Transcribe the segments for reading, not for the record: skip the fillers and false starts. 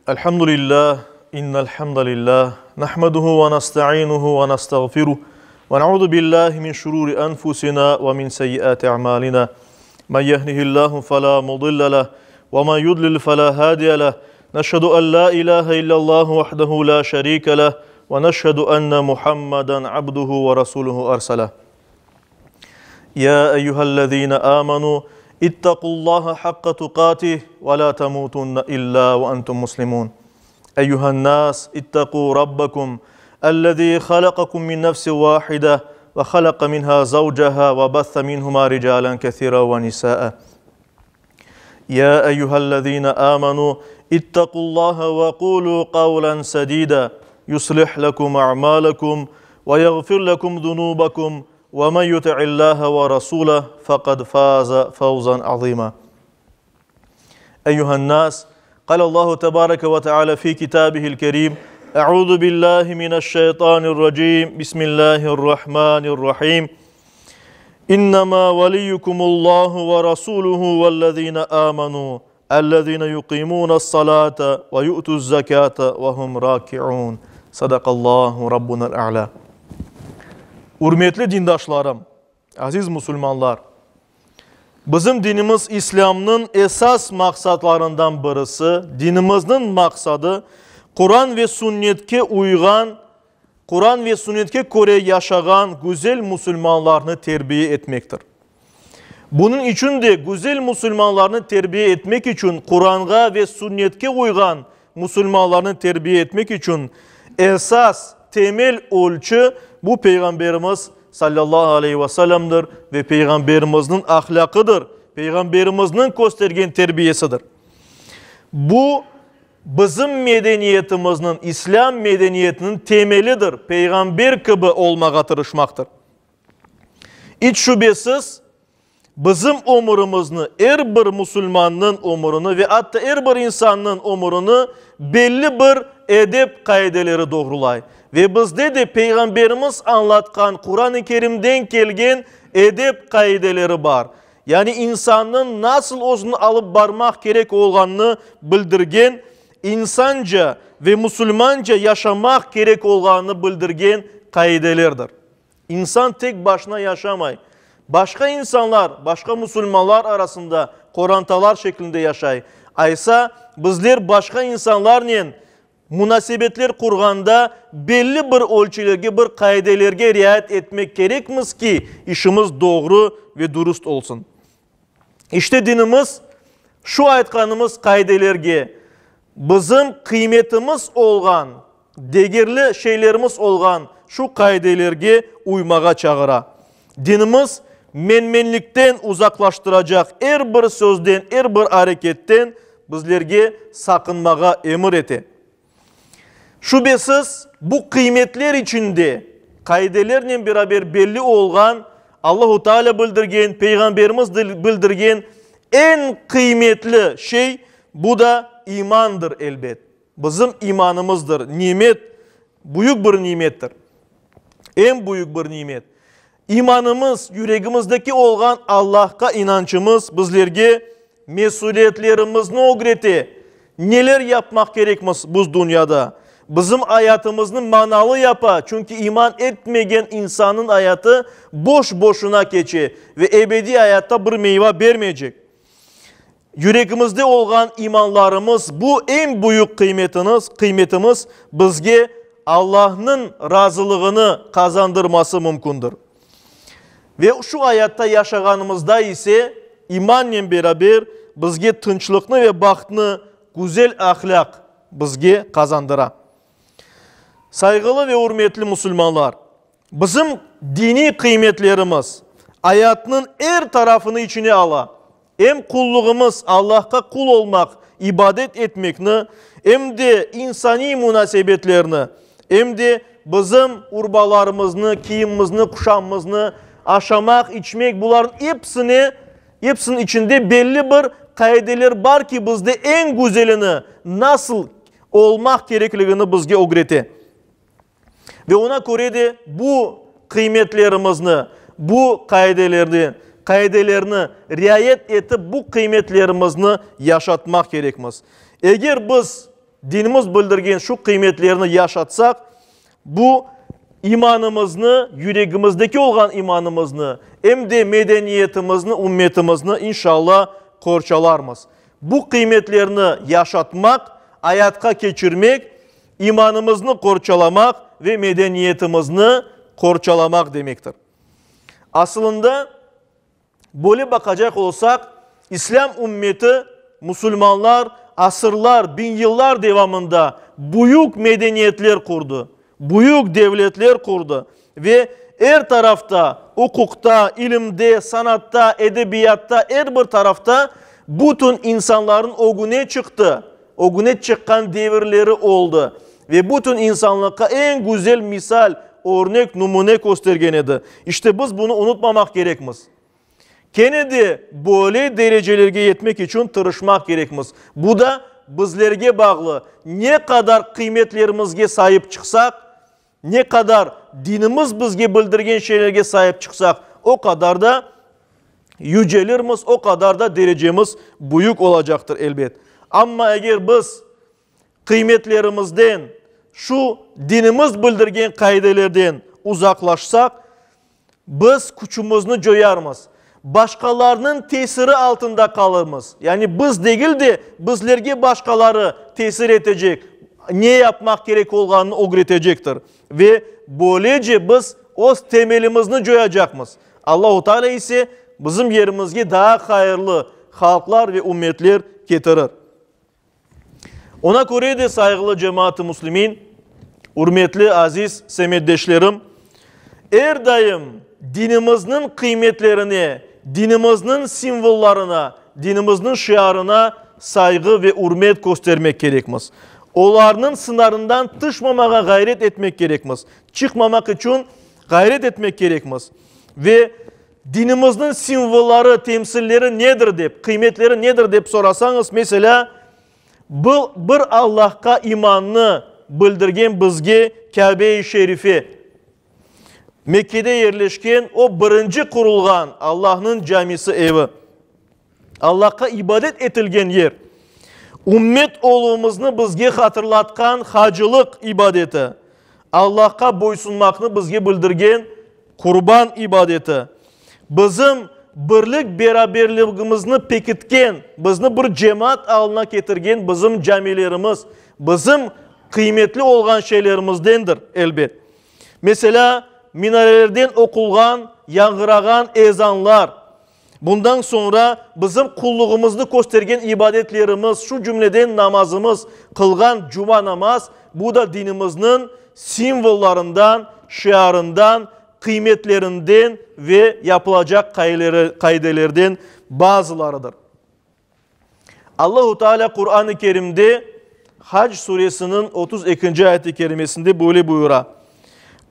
الحمد لله إن الحمد لله نحمده ونستعينه ونستغفره ونعوذ بالله من شرور أنفسنا ومن سيئات أعمالنا من يهده الله فلا مضل له ومن يضلل فلا هادي له نشهد أن لا إله إلا الله وحده لا شريك له ونشهد أن محمدا عبده ورسوله أرسله يا أيها الذين آمنوا اتقوا الله حق تقاته ولا تموتن إلا وأنتم مسلمون أيها الناس اتقوا ربكم الذي خلقكم من نفس واحدة وخلق منها زوجها وبث منهما رجالا كثيرا ونساء يا أيها الذين آمنوا اتقوا الله وقولوا قولا سديدا يصلح لكم أعمالكم ويغفر لكم ذنوبكم ومن يطع الله ورسوله فقد فاز فوزا عظيما أيها الناس قال الله تبارك وتعالى في كتابه الكريم أعوذ بالله من الشيطان الرجيم بسم الله الرحمن الرحيم إنما وليكم الله ورسوله والذين آمنوا الذين يقيمون الصلاة ويؤتوا الزكاة وهم راكعون صدق الله ربنا الأعلى Ürmetli dindaşlarım, aziz musulmanlar! Bizim dinimiz İslâmnıñ esas maqsatlarından birisi, dinimizniñ maqsadı, Quran ve Sünnetke uyğan, Quran ve Sünnetke köre yaşağan güzel musulmanlarnı terbiye etmektir. Bunıñ içün de güzel musulmanlarnı terbiye etmek içün, Quranğa ve Sünnetke uyğan musulmanlarnı terbiye etmek içün esas, temel ölçü bu Peyğamberimiz, salâllahu aleyhi ve sellemdir ve Peyğamberimizniñ ahlâqıdır, Peyğamberimizniñ köstergen terbiyesidir. Bu, bizim medeniyetimizniñ, İslâm medeniyetiniñ temelidir, Peyğamber kibi olmağa tırışmaqtır. İç şübesiz, bizim ömürimizni, er bir musulmannıñ ömürini ve atta er bir insannıñ ömürini belli bir edep qaideleri doğrulay. Ve bizde de Peyğamberimiz añlatqan Quran-ı Kerimden kelgen edep qaideleri bar. Yani insannıñ nasıl özüni alıp barmaq kerek olğanını bildirgen, insanca ve musulmanca yaşamaq kerek olğanını bildirgen qaidelerdir. İnsan tek başına yaşamay. Başqa insanlar, başqa musulmanlar arasında, qorantalar şeklinde yaşay. Aysa, bizler başqa insanlarnen munasebetler qurğanda belli bir ölçülerge, bir qaidelerge riayet etmek kerekmiz ki, işimiz doğru ve dürüst olsun. İşte dinimiz şu aytqanımız qaidelerge, bizim qıymetimiz olğan, degerli şeylerimiz olğan şu qaidelerge uymağa çağıra. Dinimiz menmenlikten uzaqlaştıracaq er bir sözden, er bir areketten bizlerge saqınmağa emir ete. Şübesiz, bu qıymetler içinde qaidelernen beraber belli olğan, Allahu Teala bildirgen, Peyğamberimiz bildirgen eñ qıymetli şey, bu da imandır, elbet. Bizim imanımızdır, nimet, büyük bir nimettir. Eñ büyük bir nimet. İmanımız, yüregimizdeki olğan Allahqa inançımız bizlerge mesüliyetlerimizni ögrete, neler yapmaq kerekmiz buz dünyada. Bizim ayatımıznı manalı yapa, çünki iman etmegen insannıñ ayatı boş-boşuna keçe ve ebediy ayatta bir meyva bermeycek. Yüregimizde olğan imanlarımız, bu eñ büyük qıymetiniz, qıymetimiz bizge Allahnıñ razılığını qazandırması mümkündir. Ve şu ayatta yaşağanımızda ise, imannen beraber bizge tınçlıqnı ve bahtnı güzel ahlâq bizge qazandıra. Sayğılı ve ürmetli musulmanlar! Bizim diniy qıymetlerimiz ayatnıñ er tarafını içine ala, em qulluğımız, Allahqa qul olmaq, ibadet etmekni, em de insaniy munasebetlerni, em de bizim urbalarımıznı, kiyimimizni, quşamımıznı, aşamaq, içmek, bularnıñ epsine, epsiniñ içinde belli bir qaideler bar ki, bizde eñ güzelini, nasıl olmaq kerekligini bizge ögrete. Ve oña köre de bu qıymetlerimizni, bu qaidelerni, qaidelerni riayet etip, bu qıymetlerimizni yaşatmaq kerekmiz. Eger biz. dinimiz bildirgen şu qıymetlerni yaşatsaq, bu imanımıznı, yüregimizdeki olğan imanımıznı, em de medeniyetimizni, ümmetimizni, inşalla, qorçalarmız. Bu qıymetlerni yaşatmaq, ayatqa keçirmek, imanımıznı qorçalamaq ve medeniyetimizni qorçalamaq demektir. Asılında, böyle baqacaq olsaq, İslâm ümmeti, musulmanlar asırlar, biñyıllar devamında büyük medeniyetler qurdı, büyük devletler qurdı ve er tarafta, uquqta, ilimde, sanatta, edebiyatta, er bir tarafta bütün insanların ögüne çıqtı, ögüne çıqqan devirleri oldı ve bütün insanlıqqa eñ güzel misal, örnek, numune köstergen edi. İşte biz bunı unutmamaq kerekmiz. Kene de böyle derecelerge yetmek içün tırışmaq kerekmiz. Bu da bizlerge bağlı. Ne qadar qıymetlerimizge saip çıqsaq, ne qadar dinimiz bizge bildirgen şeylerge saip çıqsaq, o qadar da yücelirmiz, o qadar da derecemiz büyük olacaqtır, elbet. Amma eger biz qıymetlerimizden, şu dinimiz bildirgen qaidelerden uzaqlaşsaq, biz küçümizni coyarmız, başqalarnıñ tesiri altında qalırmız. Yani biz degil de, bizlerge başqaları tesir etecek, ne yapmaq kerek olğanını ögretecektir. Ve böylece biz öz temelimizni coyacaqmız. Allahu Teala ise bizim yerimizge daa hayırlı halqlar ve ümmetler ketirir. Ona köre de, sayğılı cemaat-ı müslimin, ürmetli aziz semetdeşlerim, er daim dinimizniñ qıymetlerine, dinimizniñ simvollarına, dinimizniñ şiarına sayğı ve ürmet köstermek kerekmiz. Olarnıñ sınarından tışmamağa ğayret etmek kerekmiz, çıqmamaq içün ğayret etmek kerekmiz ve Dinimizniñ simvolları, temsilleri nedir dep, qıymetleri nedir dep sorasañız, meselâ, bu bir Allahqa imannı bildirgen bizge Kâbe-i Şerife, Mekkede yerleşken o birinci qurulğan Allahnıñ camisi, evi, Allahqa ibadet etilgen yer, ümmet oluvımıznı bizge hatırlatqan hacılıq ibadeti, Allahqa boysunmaqnı bizge bildirgen qurban ibadeti, bizim birlik-beraberligimizni pekitken, bizni bir cemaat alına ketirgen bizim camilerimiz, bizim qıymetli olğan şeylerimizdendir, elbet. Meselâ, minarelerden oqulğan, yañğırağan ezanlar, Bundan soñra bizim qulluğımıznı köstergen ibadetlerimiz, şu cümleden namazımız, qılğan cuma namaz, bu da dinimizniñ simvollarından, şiarından, qıymetlerinden ve yapılacaq qaidelerden bazılarıdır. Allahu Teala Quran-ı Kerimde Hac suresiniñ 32-nci ayet-i kerimesinde böyle buyura,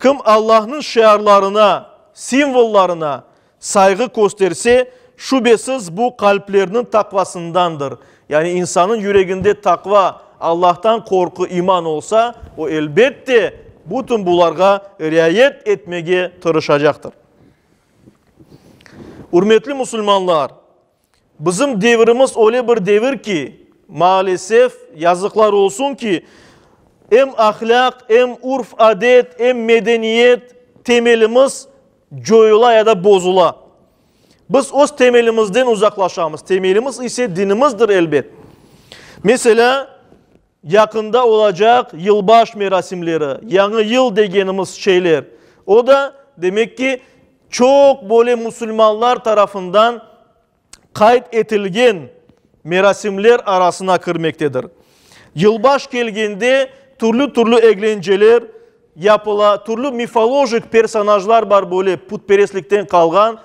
Kim Allahnıñ şiarlarına, simvollarına, sayğı kösterse, şübesiz bu qalplerniñ taqvasındandır. Yani insanıñ yüreginde taqva, Allahtan qorqu, iman olsa, o elbette bütün bularğa riayet etmege tırışacaqtır. Ürmetli musulmanlar! Bizim devirimiz öyle bir devir ki, maalesef, yazıqlar olsun ki, em ahlâq, em urf-adet, em medeniyet temelimiz coyula ya da bozula. Biz öz temelimizden uzaqlaşamız, temelimiz ise dinimizdir, elbet. Meselâ, yaqında olacaq yılbaş merasimleri, Yañı yıl degenimiz şeyler, o da, demek ki, çoq böyle musulmanlar tarafından qayd etilgen merasimler arasına kirmektedir. Yılbaş kelgende türlü-türlü eglenceler yapıla, türlü mifolojik personajlar bar böyle putperestlikten qalğan,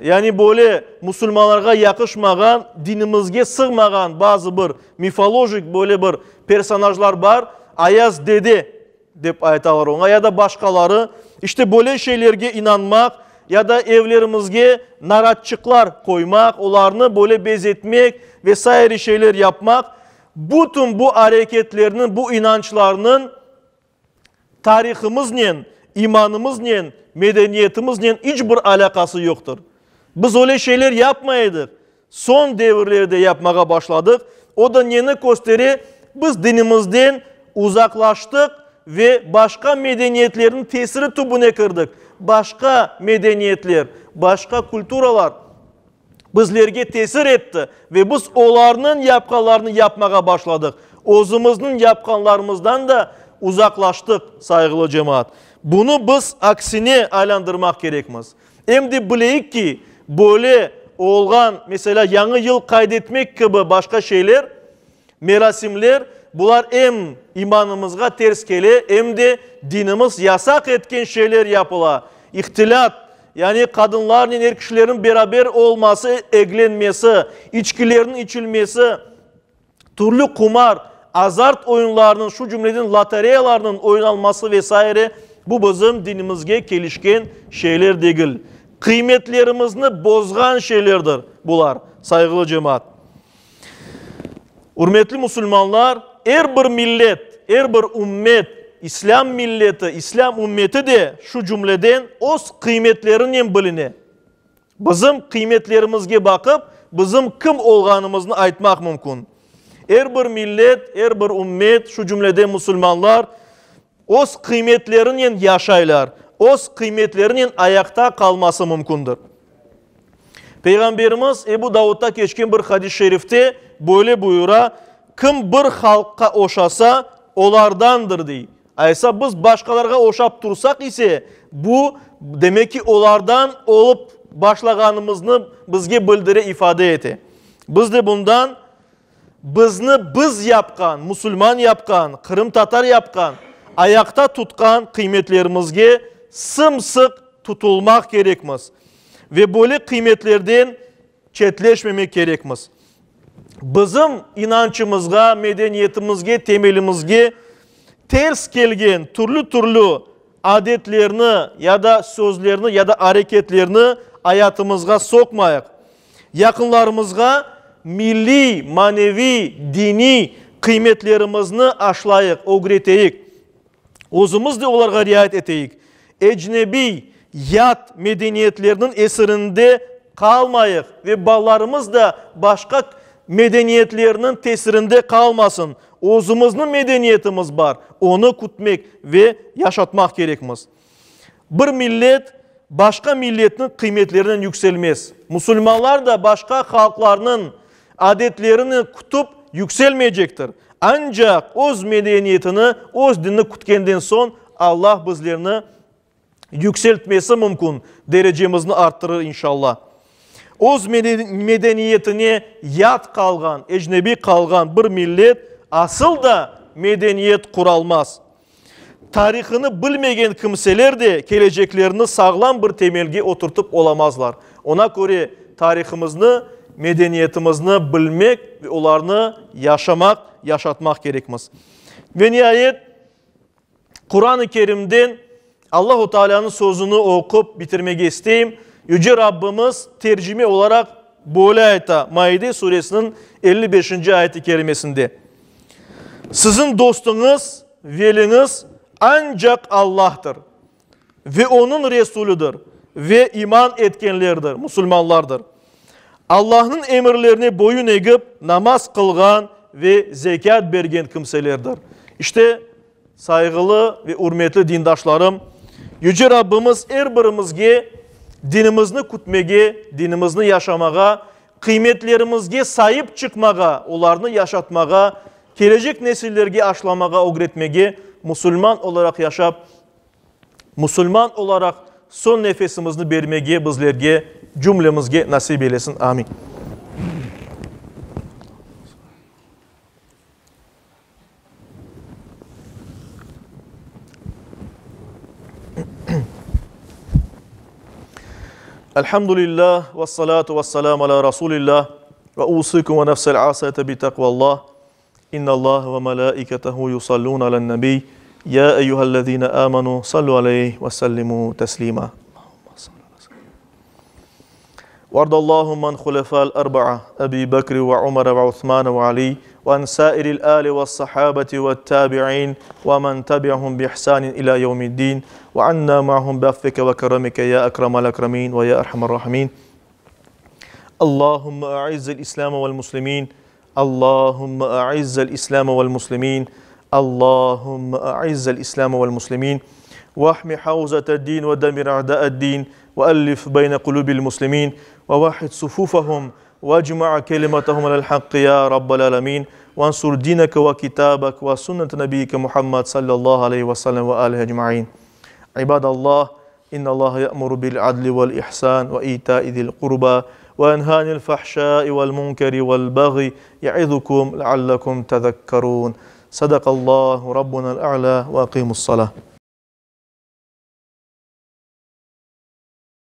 yani böyle musulmanlarğa yaqışmağan, dinimizge sığmağan bazı bir mifolojik böyle bir personajlar bar, Ayaz dede dep aytalar oña, ya da başqaları. İşte böyle şeylerge inanmaq ya da evlerimizge naratçıqlar qoymaq, olarnı böyle bezetmek ve saire şeyler yapmaq, bütün bu areketlerniñ, bu inançlarnıñ tarihımıznen, imanımıznen, medeniyetimiznen iç bir alâqası yoqtır. Biz öyle şeyler yapmay edik. Soñ devirlerde yapmağa başladıq. O da neni köstere? Biz dinimizden uzaqlaştıq ve başqa medeniyetlerniñ tesiri tübüne kirdik. Başqa medeniyetler, başqa kulturalar bizlerge tesir etti ve biz olarnıñ yapqanlarını yapmağa başladıq. Özümizniñ yapqanlarımızdan da uzaqlaştıq, sayğılı cemaat. Bunı biz aksine aylandırmaq kerekmiz. Em de bileyik ki, böyle olğan, meselâ, Yañı yıl qayd etmek kibi başqa şeyler, merasimler, bular em imanımızğa ters kele, em de dinimiz yasaq etken şeyler yapıla. İhtilât, yani qadınlarnen er kişilerniñ beraber olması, eglenmesi, içkilerniñ içilmesi, türlü qumar, azart oyunlarınıñ, şu cümleden lotereyalarnıñ oynalması ve saire, bu bizim dinimizge kelişken şeyler degil. Qıymetlerimizni bozğan şeylerdir bular, sayğılı cemaat. Ürmetli musulmanlar, er bir millet, er bir ümmet, İslâm milleti, İslâm ümmeti de şu cümleden öz qıymetlerinen biline. Bizim qıymetlerimizge baqıp, bizim kim olğanımıznı aytmaq mümkün. Er bir millet, er bir ümmet, şu cümleden musulmanlar, öz qıymetlerinen yaşaylar, öz qıymetlerinen ayaqta qalması mümkündir. Peyğamberimiz Ebu Davudda keçken bir hadis-i şerifte böyle buyura, Kim bir halqqa oşasa, olardandır, dey. Aysa biz başqalarğa oşap tursaq ise, bu, demek ki, olardan olıp başlağanımıznı bizge bildire, ifade ete. Biz de bundan bizni biz yapqan, musulman yapqan, qırımtatar yapqan, ayaqta tutqan qıymetlerimizge sım-sıq tutulmaq kerekmiz ve böyle qıymetlerden çetleşmemek kerekmiz. Bizim inançımızğa, medeniyetimizge, temelimizge ters kelgen türlü-türlü adetlerni ya da sözlerni ya da areketlerni ayatımızğa soqmayıq. Yaqınlarımızğa milliy, maneviy, diniy qıymetlerimizni aşlayıq, ögreteyik. Özümiz de olarğa riayet eteyik. Ecnebiy, yat medeniyetlerniñ esirinde qalmayıq ve balalarımız da başqa medeniyetlerniñ tesirinde qalmasın. Özümizniñ medeniyetimiz bar, onı kütmek ve yaşatmaq kerekmiz. Bir millet başqa milletniñ qıymetlerinen yükselmez. Musulmanlar da başqa halqlarnıñ adetlerini kütip yükselmeycektir. Ancaq öz medeniyetini, öz dinini kütkenden soñ Allah bizlerni yükseltmesi mümkün, derecemizni arttırır inşallah. Öz medeniyetine yat qalğan, ecnebiy qalğan bir millet asıl da medeniyet quralmaz. Tarihını bilmegen kimseler de keleceklerini sağlam bir temelge oturtıp olamazlar. Ona köre tarihımıznı, medeniyetimizni bilmek ve olarnı yaşamaq, yaşatmaq kerekmiz. Ve niayet, Quran-ı Kerimden Allahu Tealânıñ sözüni oqup bitirmege isteyim. Yüce Rabbimiz tercime olaraq böyle ayta Maide suresiniñ 55-nci ayet-i kerimesinde, Siziñ dostuñız, veliñiz ancaq Allahtır ve Onıñ Resulüdir ve iman etkenlerdir, musulmanlardır. Allahnıñ emirlerine boyun egip, namaz qılğan ve zekât bergen kimselerdir. İşte, sayğılı ve ürmetli dindaşlarım, Yüce Rabbimiz er birimizge dinimizni kütmege, dinimizni yaşamağa, qıymetlerimizge saip çıqmağa, olarnı yaşatmağa, kelecek nesillerge aşlamağa ögretmege, musulman olaraq yaşap, musulman olaraq soñ nefesimizni bermege bizlerge, cümlemizge nasip eylesin. Amin. Elhamdülillah ve salatu ve selamu ala Rasulillah ve usikum ve nefsel asiyete bi takvallah. İnna ve melaiketehu yusallun alen nebi. Ya eyyühellezine amenu sallu aleyhi ve sellimu teslima. وارض اللهم عن خلفاء الأربعة أبي بكر وعمر وعثمان وعلي وعن سائر الآل والصحابة والتابعين ومن تبعهم بإحسان إلى يوم الدين وعنا معهم بعفوك وكرمك يا أكرم الأكرمين ويا أرحم الراحمين اللهم أعز الإسلام والمسلمين. اللهم أعز الإسلام والمسلمين اللهم أعز الإسلام والمسلمين واحم حوزة الدين ودمر أعداء الدين وألف بين قلوب المسلمين ووحد صفوفهم واجمع كلمتهم على الحق يا رب العالمين وانصر دينك وكتابك وسنة نبيك محمد صلى الله عليه وسلم وآله أجمعين عباد الله إن الله يأمر بالعدل والإحسان وإيتاء ذي القربى وينهى عن الفحشاء والمنكر والبغي يعظكم لعلكم تذكرون صدق الله ربنا الأعلى وأقيموا الصلاة.